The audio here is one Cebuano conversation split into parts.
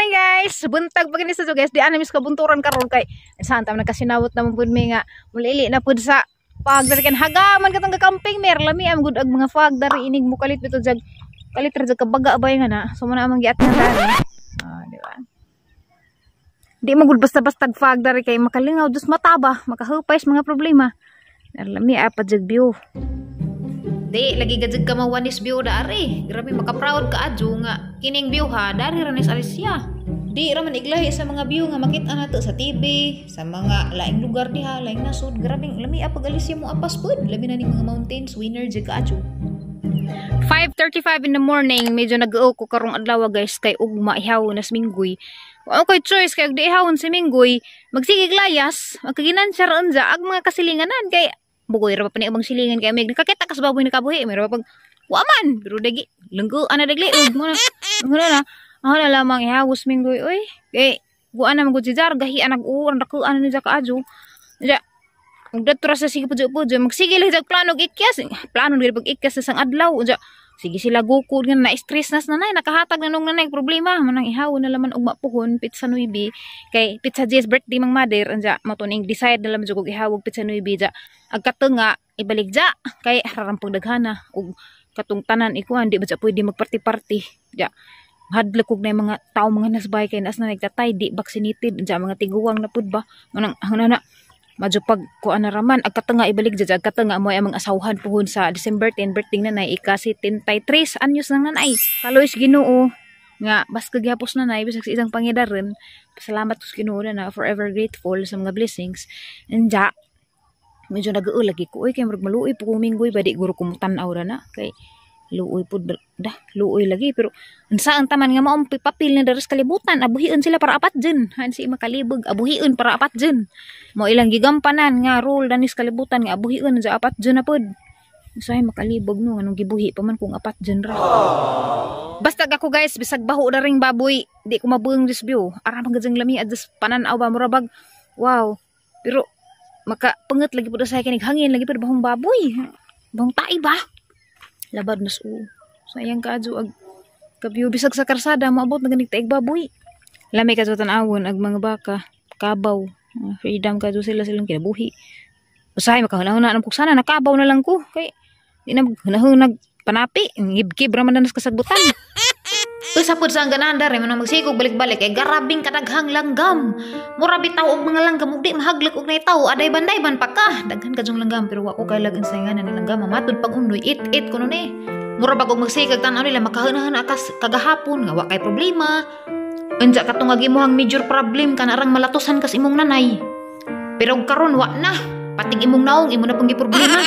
Morning, guys. Buntag pa gani sa guys. Di ana mis kabunturan karon kay saan ta nagkasinawot naman pud mi nga mulili na pud sa fog dari kan haga man katong camping mer lami am gud ag mga fog dari inig mo kalit bito jag kalit ra jag kabaga bay nga na. So mo na among giat nga dari. Ah, di ba? Di mo gud basta-basta fog dari kay makalingaw dus mataba, makahupay sa mga problema. Lami apa jag view. Di lagi gajag ka mawanis view dari. Grabe maka-proud ka adyo nga kining view ha dari ra ni sa Alicia. Di ra man iglahi sa mga view nga makita nato sa TV, sa mga laing lugar diha, laing nasud. Grabe lami apag Alicia mo apas pud. Lami na ning mga mountains, winner jud ka adyo. 5:35 in the morning, medyo nag-o ko karong adlaw guys kay ugma ihaw nas minggoy. Wa koy choice kay og di ihawon si minggoy, magsigig layas, magkaginansya ra unja ag mga kasilinganan kay bugoy ra pa ni ubang silingan kay mig nakakita kas baboy nakabuhi may ra pag wa man pero dagi lenggo ana dagli ug mo na ako na lamang ihawos minggoy oy kay buan na magud si jar gahi anag uran dako ana ni kaadyo ja ug dadto ra sa sige pudyo magsige lang jag plano og ikyas plano gid pag ikyas sa sang adlaw ja sige sila gukod nga na stress nas nanay nakahatag na nung nanay problema manang ihaw na laman og mapuhon pizza 9 kay pizza 10 birthday mang mother anja matuning decide na laman jud og ihawog pizza 9 ja ag katunga ibalik ja kay rarampang daghana og katong tanan ikuan di ba ja pwede magparty-party ja hadlok og na mga tao mga nasbay kay nas na nagtatay di vaccinated ja mga tiguang na pud ba manang na madyo pag kuan na raman ag katanga ibalik ja ag katanga mo ay amang asawhan puhon sa December 10 birthday nanay ika 73 anyos nang nanay kaloy sa Ginoo nga baska gihapos nanay bisag sa isang pangidaron pasalamat ko sa Ginoo na forever grateful sa mga blessings anja medyo nag-uo lagi ko oy kay murag maluoy po kong minggoy ba di guro kumutan-aw ra na kay luoy pud dah luoy lagi pero unsa ang taman nga maong papil na daras kalibutan abuhion sila para apat dyan han si makalibog abuhion para apat dyan mo ilang gigampanan nga rule danis kalibutan nga abuhion sa apat dyan na pod usahay makalibog no anong gibuhi pa man kung apat dyan ra. Basta ako guys bisag baho na ring baboy di ko mabuang this view ara man gud lami adjust panan-aw ba murabag wow pero maka panget lagi pud usahay kinig hangin lagi pud bahong baboy bahong tai ba labad nas u sayang kaadyo ag kabyo bisag sa karsada moabot na ganig taig baboy lami kadto tan-awon ag mga baka kabaw freedom kadto sila silang kinabuhi usahay makahunahuna nang sana nakabaw na lang ko kay di na maghunahunag panapi ngibkib ra man na nas kasagbutan. Usa pud sa ang ganahan dari man magsigog balik-balik kay garabing kadaghang langgam. Mura bitaw og mga langgam ug di mahaglak og nay tawo aday banday man pa ka. Daghan kadyong langgam pero wa ko kay lag unsay nganan ni langgam matud pag undoy it-it kuno ni. Mura bag og magsigag tan-aw nila makahunahuna kas kagahapon nga wa kay problema. Unsa katong nga gimuhang major problem kanarang malatusan kas imong nanay. Pero karon wa na patig imong naong imo na pang giproblema.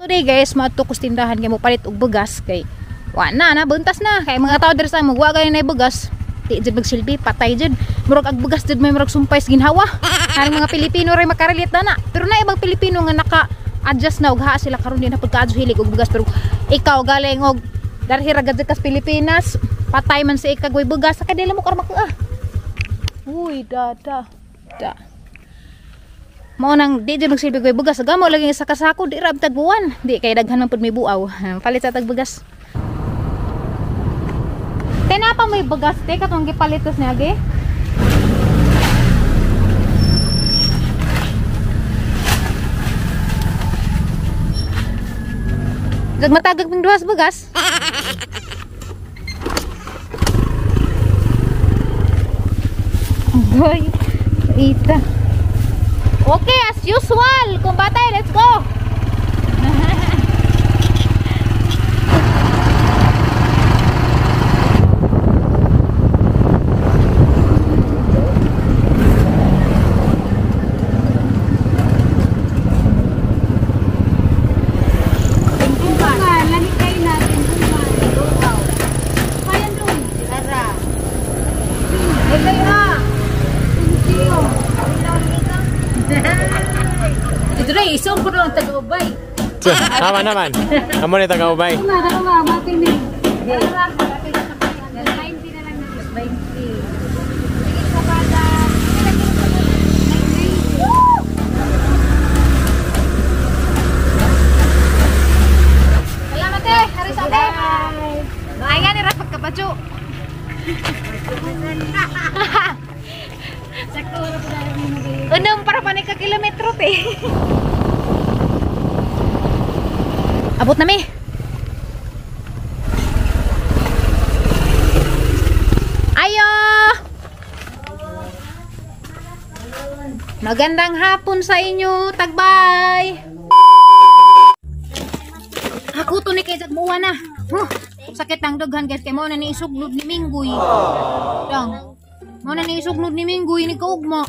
Today guys, maadto ko sa tindahan kay mo palit og bugas kay wa na na buntas na kay mga tao diri sa mo wa gani nay bugas di jud magsilbi patay jud murag ag bugas jud may murag sumpay sa ginhawa. Ang mga Pilipino ray makarelate na na pero na ibang Pilipino nga naka adjust na og haa sila karon di na pagkaadyo hilig og bugas pero ikaw galing og darhi ra gad kas Pilipinas patay man sa ikag way bugas sa kadila mo karon makuha. Uy da da da mao nang di jud magsilbi koy bugas gamo lagi sa kasako di ra tagbuwan di kay daghan man pud may buaw palit sa tagbugas te na pa may bugas te katong gipalitos niya ge jag matagag ping duhas bugas. Agoy ita. Okay, as usual, kumbate, let's go. Naman naman. Amo ni taga-ubay. Abot na mi. Ayo! Magandang hapon sa inyo, tagbay! Ako to ni kay muwa na. Huh, sakit ang daghan guys kay mo na ni isugnod ni Minggoy. Dang. Mo na ni isugnod ni Minggoy ni kaugma.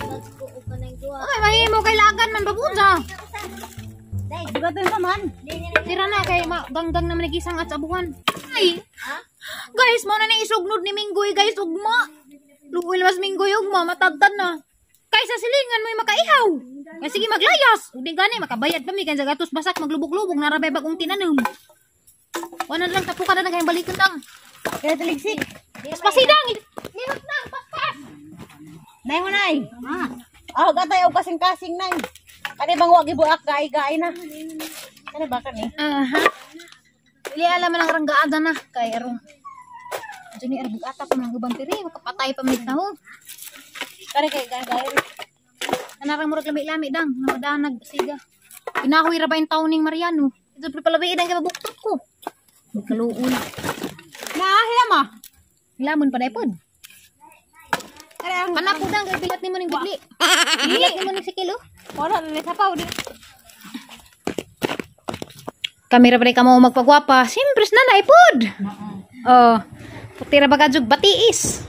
Ay mahimo kay lagan man babuja. Bugatan pa man. Tira na kay ganggang naman nagisang at sabuhan. Ay. Guys, mo na ni isugnod ni Minggoy guys ugma. Luoy mas Minggoy ugma matagtad na. Kaysa silingan mo'y makaihaw. Kay sige maglayas. Ug di gani makabayad pa mi kay sa gatos basak maglubog-lubog narabay bagong tinanom. Wala lang tapukan na lang kayong balikan lang. Kaya taligsik. Paspasidang! Lihok na! Paspas! Nay mo nay. Ah, gatay og kasing-kasing nay. Kani bang wa gibuak gaay-gaay na. Kani ba kani? Aha. Dili alam man ang ranggaan na kay arong. Diyan ni arbugata pa mga gubang tiri, makapatay pa mig taho. Kani kay gaay-gaay. Kanarang murag lami-lami dang, namadanag siga. Pinahuy ra ba yung taon ning Mariano? Ito pre palabi dang kay mabuktot ko. Magkaluon. Naahila ma. Lamon pa na ipod. Kani ang Panapo dang kay bilat nimo ning bigli. Bilat nimo ning sikilo. wala na sapaw di. Kamera pa rin ka mo magpagwapa. Siyempre, na naipod. Oh, puti ra ba ka jug batiis.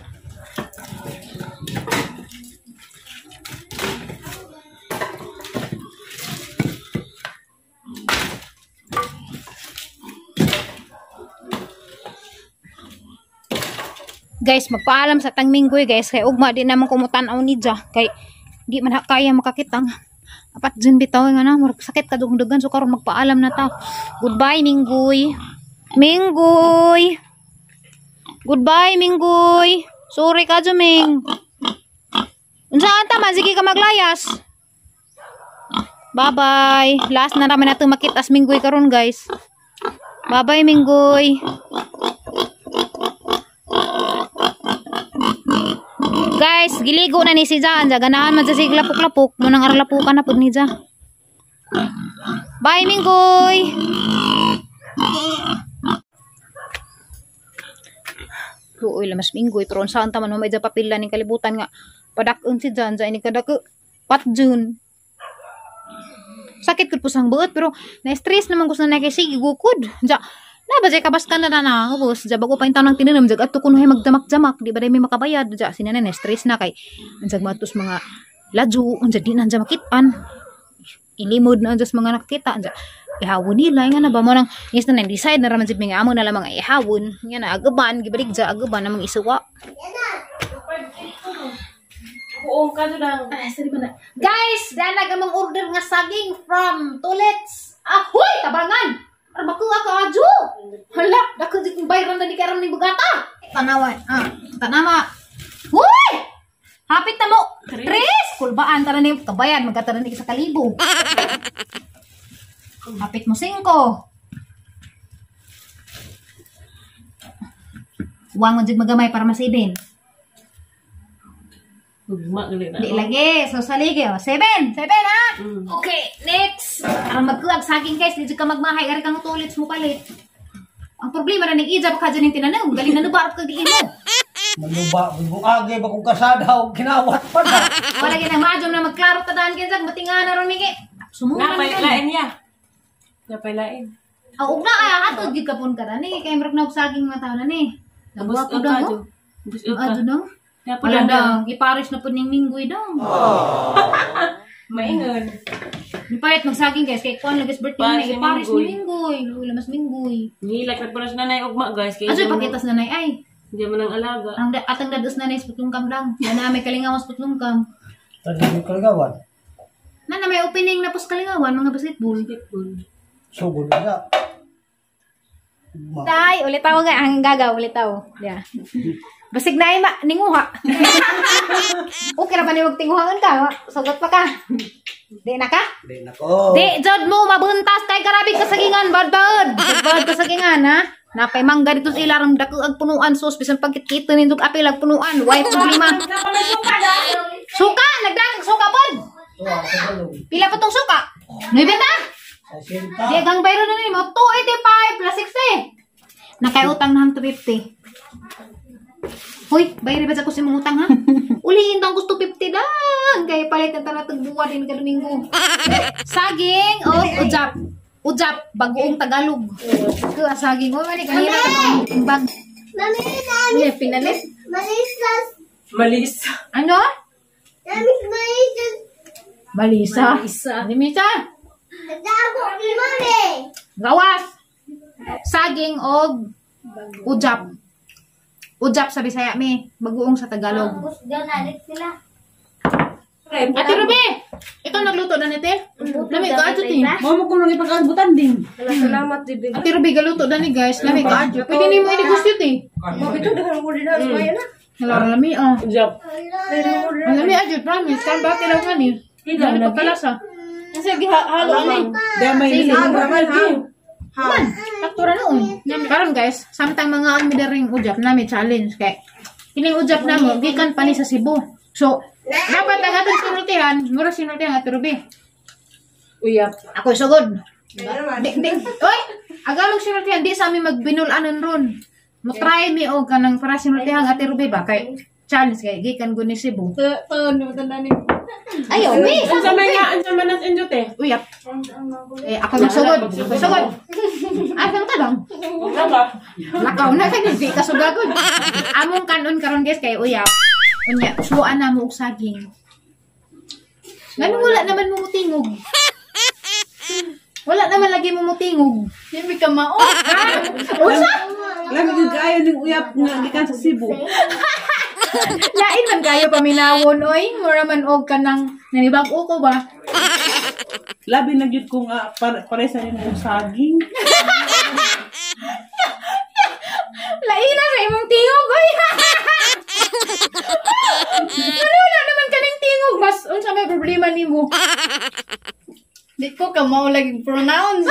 Guys, magpaalam sa tang minggoy guys kay ugma di naman kumutan-aw ni Ja kay di man ha kaya makakitang apat dyan bitaw nga na murag sakit ka dugdugan so karon magpaalam na ta. Goodbye Minggoy. Minggoy. Goodbye Minggoy. Sorry ka Juming. Unsaan ta man sige ka maglayas. Bye-bye. Last na naman natin makitas Minggoy karon guys. Bye-bye Minggoy. Guys, giligo na ni si Jan. Ganahan man sa sig lapok-lapok. Munang arlapukan na pud ni Ja. Bye, Minggoy! Luoy lamas Minggoy. Pero saan taman mo may dyan papila ning kalibutan nga. Padakon si Jan. Jan ini kadako. Pat June. Sakit ko po sang buot. Pero na-stress naman ko sa nanay kay sige gukod. Ja, na ba jay kabaskan na na ubos ja bago pa yung taon ng tinanom jag adto kuno magdamak-jamak di ba day may makabayad ja si nanay na stress na kay unsag matos mga ladyo unsa di na makitaan ilimod na sa mga nakita unsa ihawon nila nga na ba mo nang yes na decide na raman jud mi nga amo na lang mga ihawon nga na agaban gibalik ja agaban namang isuwa. Buong ka lang. Ah, sorry ba na. Guys, danag among order nga saging from Tulets. Ahoy, tabangan. Arbakuha ka adyo. Hala, dako di kong bayron na di karon ni bugata. Tanawan. Ah, tanawa. Huy! Hapit na mo. Tres. Kulbaan tara ni kabayan magkatara ni sa kalibo. Hapit mo 5. Wangon jud magamay para masibin. Ugma gali na. Di lagi. So, saligi. Oh. 7. 7, ha? Okay, next. Aron magkuag saging, guys. Di ka magmahay. Ari kang tulits mo palit. Ang problema na ning ijab ka dyan yung tinanaw. Galing na nubarap ka di mo. Manuba, buage ba kung kasada o kinawat pa na. Wala gina maadjom na magklaro ta daan kay matinga na ron migi. Sumuran na Napailain niya. Napailain. Aw ugna ay atod gid kapon ka ni kay murag na og saging mga taon na ni. Busog Nabuha ko ka, dang. Jo. Busog ka. Adyo dang. Napo Wala lang dang. Iparis na pud ning minggoy dang. Maingon. Nipayat magsaging guys kay kuan lagi birthday Paris na ni iparis ni Minggoy. Minggoy. Wala mas Minggoy. Nihilak na po na siya nanay ugma guys. Kaya Aso hindi mo- ipakitas na nay ay. Hindi mo nang alaga. Ang atang dados na nay sa putlungkam lang. Na may kalingawan sa putlungkam. Tadi yung kalagawan. Na may opening na pos kalingawan mga basketball. Basketball. Sugod na. Ma. Tay, ulit ako nga ang gagaw, ulit ako. Yeah. Basig na ma, ninguha. Okay ra ba ni tinguhaan ka? Sugot pa ka. Di na ka? Di na ko. Di, jod mo, mabuntas kay karabi kasagingan, badbaod. Badbaod kasagingan, ha? Napay mangga dito sa ilarang dako ag punuan sos bisan pagkit-kit nindog apil ag punuan. Way problema. Suka, nagdagag suka pod. Tuwa, sa balong. Pila pa tong suka? 9 na? 60. Di gang bayro na nimo 285 plus 60. Nakay utang na 250. Hoy, bayri ba sa ko sa imong utang ha? Ulihin tang gusto 50 lang. Kay palit na talatag buwan din ka Domingo. Saging o ujap. Ujap, bagoong Tagalog. Ito, ah, saging. O, mali, kanina ka ang bag. Mami, mami. Hindi, pinalit. Malisas. Malis. Ano? Mami, malisas. Balisa. Balisa. Limita. Nagdako ni mami. Gawas. Saging og ujap. Ujap sa Bisaya mi, bagoong sa Tagalog. Ganalit sila. Ate Ruby, ikaw nagluto na nite? Lami ka adyo ti. Mao mo kung nang ipagkabutan din. Salamat, Dibi. Ate Ruby galuto na ni guys, lami ka adyo. Pwede nimo i-gusto ti. Mabito daghan ko din sa bayan na. Hala lami ah. Ujap. Lami adyo, promise. Kan ba kilaw ka ni? Lami pagkalasa. Kasi gihalo ani. Damay Sili. Ha. Man, taktura noon. Karon guys, samtang mga on mi ring ujap nami challenge kay kining ujap namo gikan pa ni sa Cebu. So, dapat ang atong sinultihan, mura sinultihan Ate Ruby. Uyap. Ako sugod. Di, di, oy, agalog sinultihan di sa amin magbinulanan ron. Mo try mi og kanang para sinultihan Ate Ruby ba kay challenge kay gikan gud ni Cebu. Ayaw, mi. Unsa man nga, unsa man nas injo te? Uyap. Eh, ako magsugod. Sugod. Asa ka lang? Wala ba? Lakaw na kay di ka sugagod. Among kanon karon guys kay uyap. Unya, suan na mo og saging. Ngano wala naman mo mutingog? Wala naman lagi mo mutingog. Hindi ka mao. Unsa? Lami gyud kaayo ning uyap nga gikan sa Cebu. Lain man kayo paminawon oy, mura man og kanang nanibag-o ko ba? Labi na gyud ko nga pare sa nimo saging. Lain na sa imong tingog oy. Ngano wala naman kaning tingog mas unsa may problema nimo? Di ko ka mao lagi pronounce.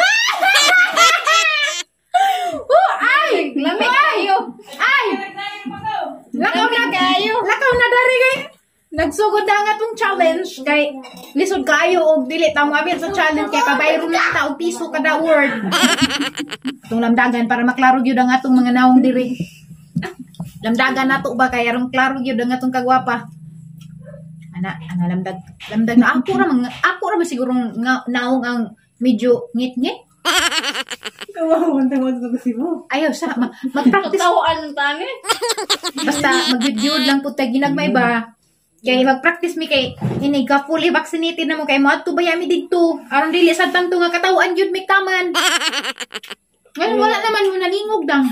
Oh, ay! Lami kayo. Ay! Lakaw na kayo. Lakaw na dari kay. Nagsugod na nga tong challenge kay lisod kaayo og dili ta moapil sa challenge kay pabayro lang ta og piso kada word. Itong lamdagan para maklaro gyud ang atong mga nawong diri. Lamdagan nato ba kay aron klaro gyud ang atong kagwapa. Ana, ana lamdag lamdag na ako ra man ako ra man siguro nga naong ang medyo ngit-ngit. Kawawa man tawag sa Cebu. Ayaw sa mag-practice Tawaan tani. Basta mag-review lang po tayo ginagmay ba. Kay mag-practice mi kay ini ka fully vaccinated na mo kay moadto ba yami didto. Aron dili sad tanto nga katawan gyud mi taman. Ngayon wala naman mo naningog dang.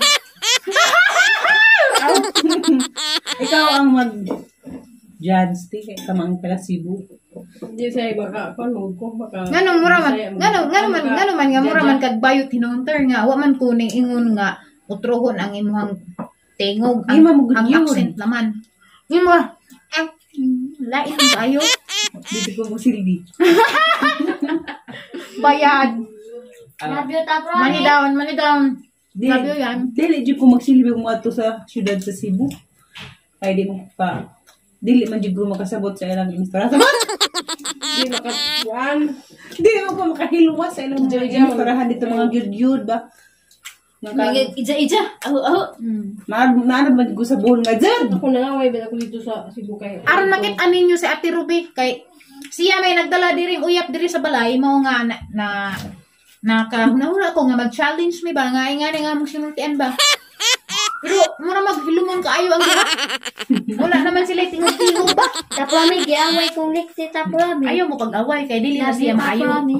Ikaw ang mag judge ti kay kamang taga Cebu. Di siya baka kon mo ko baka. Ngano mura man ngano ngano man ngano man nga mura man kag bayot hinunter nga wa man ko ning ingon nga utrohon ang imuhang tingog ang, Di man mo gud ang yun. accent naman. Imo ah, lain man kayo. Dito ko mo silbi. Bayad. Love you, Tapro. Money down, money down. Di, Grabe yan. dili jud ko magsilbi kung moadto sa syudad sa Cebu. Kay di mo pa dili man jud ko makasabot sa ilang istorya. Di maka kuan. Dili mo ko makahiluwas sa ilang mga istoryahan dito mga gyud-gyud ba. Naka, Ija-ija. Aho aho. Naanad man jud ko sa buhol nga jud. Ako na nga way ako dito sa Cebu kay. Aron makita ninyo si Ate Ruby kay siya may nagdala diring uyap diri sa balay mao nga na, na nakahunahuna ko nga mag-challenge mi ba nga nga nga mong sinultian ba. Pero mura maghilumon kaayo ang duha. Wala naman sila tingog-tingog ba. Taprami, giaway kong liksi taprami. Ayaw mo pag-away kay dili na Love siya you, maayo. Taprami.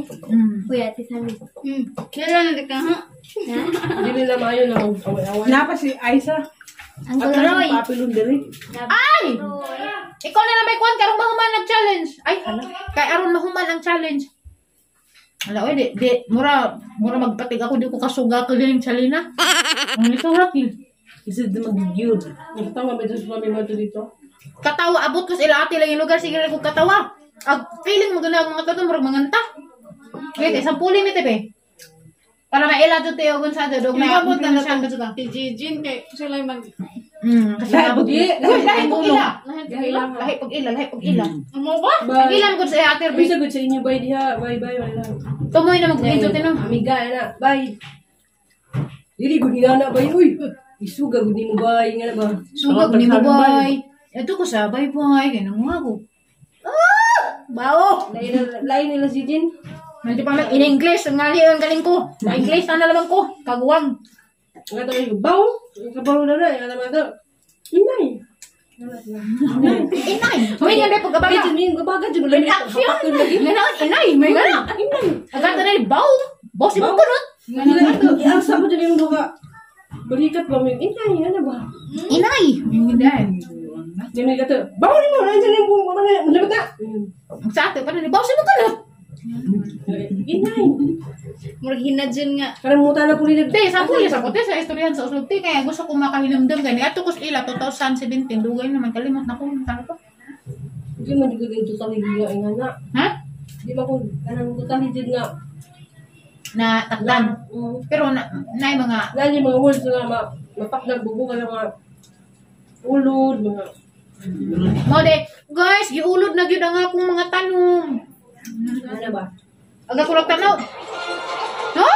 Kuya, Ate Sami. Kailan na ka ha? Dili na maayo na mag-away-away. Napa si Aisa. Uncle Roy. Papilon diri. Ay! Ikaw na lang may kuwan karong mahuman ang challenge. Ay, hala. Kay aron mahuman ang challenge. Hala, oy, di, di, mura, mura magpatig ako, di ko kasuga ko din Chalina. Ang ito, Rakil. Isod na magyud. Nagtawa ba dito sa mami mo dito? Katawa, abot ko sa ila ate lang yung lugar, sige ko katawa. Ag, feeling mo ganang mga tato, murag manganta. Wait, isang puli mi, tepe. Para maila to tayo kung sa dog na Abot na siya na to. Si Jijin kay sila mag Kasi Lahi abot. pag ila. Uy, lahi pag ila. Lahi lang. Lahi pag ila, lahi pag ila. Amo ba? Bye. Ilan ko sa ate, Uy, sagot sa inyo bye diha. Bye bye wala. Tumoy na mag-video tino. Amiga na, bye. Dili gud nga na bay uy. Isuga gud nimo bay nga na ba. Sugag ni mo bay. Ito ko sa bye bye kay nanguha ko. Ah! Bao. Lain lain nila si Jin. Medyo pa man in English ang ngali ang galing ko. Sa English na naman ko. Kaguwang. Nga to baw. Kabaw na na nga naman to. Inay. Inay. May nga na pagkabaga. Jin yung gabaga jud wala Action. Nga inay. May nga na. Inay. Agad na ni bao. Bao si Bukunot. Iasa mo jud yung duha. Balikat ba mo inay ano ba? Inay. Jin nga to. Baw nimo na jin yung mga labot na. Sa ato pa na ni bao si Bukunot. Inay. Murag hinadyan nga. Karang muta na po nila. Te, sa kuya sa kote sa istoryahan sa uslog te kaya gusto ko makahinumdum kay niadto ko sa ila 2017 dugay naman kalimot na ko ano pa. Di man jud ko totally nga nga na. Ha? Di ba ko kanang totally jud nga Na takdan. Pero na naay mga na yung mga words nga ma mapakdag bubo ka ng mga ulod mga Mo de, guys, giulod na gyud ang akong mga tanong. ano ba? Aga ko lang tanaw. Ha?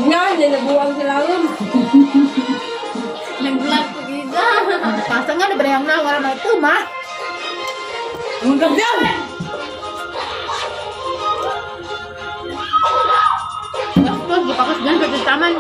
Nga, na nabuwang sa langam. Nag-vlog ko gida. Pasa nga na barehang na wala may tuma. Ang gagdaw! Bastos, gipakas gan sa taman.